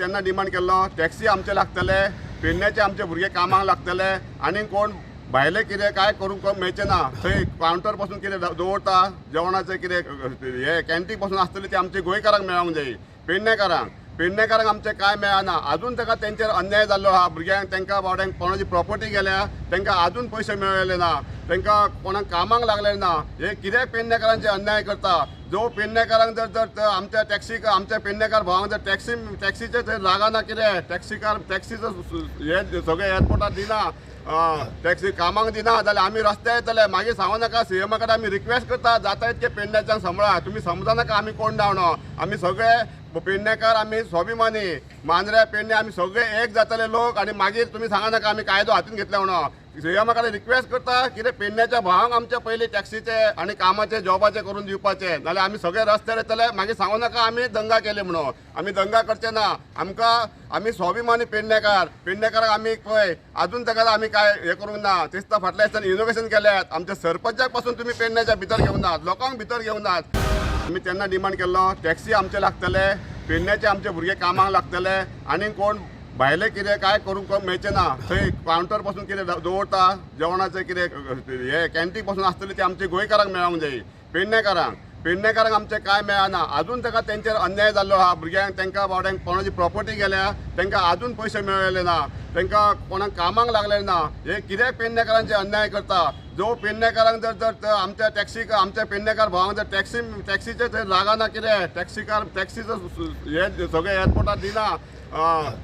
त्यांना डिमांड केल्लो टॅक्सी आमचे लागतले, पेडण्याचे आमचे भुरगे कामाक लागतले आनी कोण भायले कितें काय करूंक मेळचें ना. थंय कावंटर पासून कितें दवरता जेवणाचें कितें हें कॅन्टीन पासून आसतलें तें आमचे गोंयकारांक मेळोंक जाय. पेडणेकारांक पेडणेकारांक आमचें कांय मेळना. आजून ताका तेंचेर अन्याय जाल्लो आहा. भुरग्यांक तांकां बावड्यांक कोणाची प्रॉपर्टी गेल्या तांकां आजून पयशे मेळ्ळे ना, तांकां कोणाक कामाक लागले ना. हे कित्याक पेडणेकारांचे अन्याय करता? जो पेडणेकारांक जर जर आमच्या टॅक्सी आमच्या पेडणेकार भावांक जर टॅक्सी टॅक्सीचे थंय लागना कितें टॅक्सीकार टॅक्सीचो हे सगळे एअरपोर्टार दिना, टॅक्सी कामाक दिना जाल्यार आमी रस्त्यार येतले. मागीर सांगू नाका सीएमा कडेन आमी रिक्वेस्ट करता जाता इतके पेडण्याच्यान सांबाळा. तुमी समजा नाका आमी कोण जावनो. आमी सगळे पेडणेकार आमी स्वाभिमानी मांद्र्या पेडणे आमी सगळे एक जातले लोक आनी मागीर तुमी सांगा नाका आमी कायदो हातीन घेतले म्हणून. सीएमा कडेन रिक्वेस्ट करता कितें पेडण्याच्या भावांक आमच्या पयलीं टॅक्सीचे आनी कामाचे जॉबाचे करून दिवपाचे, नाल्यार आमी सगळे रस्त्यार येतले. मागीर सांगू नाका आमी दंगा केले म्हणून. आमी दंगा करचे ना. आमकां आमी स्वाभिमानी पेडणेकार पेडणेकारांक आमी पळय आजून ताका आमी काय हें करूंक ना. तेच तर फाटल्या दिसांनी इनोवेशन केल्यात. आमच्या सरपंचाक पासून तुमी पेडण्याच्या भितर घेवनात, लोकांक भितर घेवनात. आमी त्यांना डिमांड केल्लो टॅक्सी आमचे लागतले, पेडण्याचे आमचे भुरगे कामाक लागतले आनी कोण भायले कितें काय करूंक मेळचें ना. थंय कावंटर पासून कितें दवरता जेवणाचें कितें हें कॅन्टीन पासून आसतलें तें आमचे गोंयकारांक मेळोंक जाय. पेडणेकारांक पेडणेकारांक आमचें कांय मेळना. आजून ताका तेंचेर अन्याय जाल्लो आहा. भुरग्यांक तांकां बावड्यांक कोणाची प्रॉपर्टी गेल्या तांकां आजून पयशे मेळ्ळे ना, तांकां कोणाक कामाक लागले ना. हे कित्याक पेडणेकारांचे अन्याय करता? जो पेडणेकारांक जर जर आमच्या टॅक्सी आमच्या पेडणेकार भावांक जर टॅक्सी टॅक्सीचे थंय लागना कितें टॅक्सीकार टॅक्सीचो हे सगळे एअरपोर्टार दिना,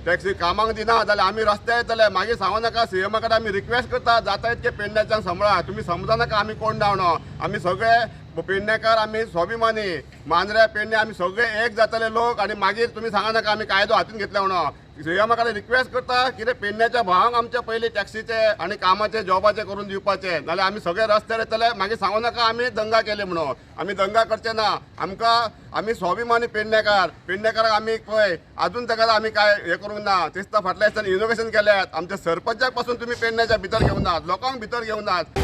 टॅक्सी कामाक दिना जाल्यार आमी रस्त्यार येतले. मागीर सांगू नाका सीएमा कडेन आमी रिक्वेस्ट करता जाता इतके पेडण्याच्यान सांबाळा. तुमी समजा नाका आमी कोण जावनो. आमी सगळे पेडणेकार आमी स्वाभिमानी मांद्र्या पेडणे आमी सगळे एक जातले लोक आनी मागीर तुमी सांगा नाका आमी कायदो हातीन घेतले म्हणून. सीएमा कडेन रिक्वेस्ट करता कितें पेडण्याच्या भावांक आमच्या पयलीं टॅक्सीचे आनी कामाचे जॉबाचे करून दिवपाचे, नाल्यार आमी सगळे रस्त्यार येतले. मागीर सांगू नाका आमी दंगा केले म्हणून. आमी दंगा करचे ना. आमकां आमी स्वाभिमानी पेडणेकार पेडणेकारांक आमी पळय आजून ताका आमी काय हें करूंक ना. तेच तर फाटल्या दिसांनी इनोवेशन केल्यात. आमच्या सरपंचाक पासून तुमी पेडण्याच्या भितर घेवनात, लोकांक भितर घेवनात.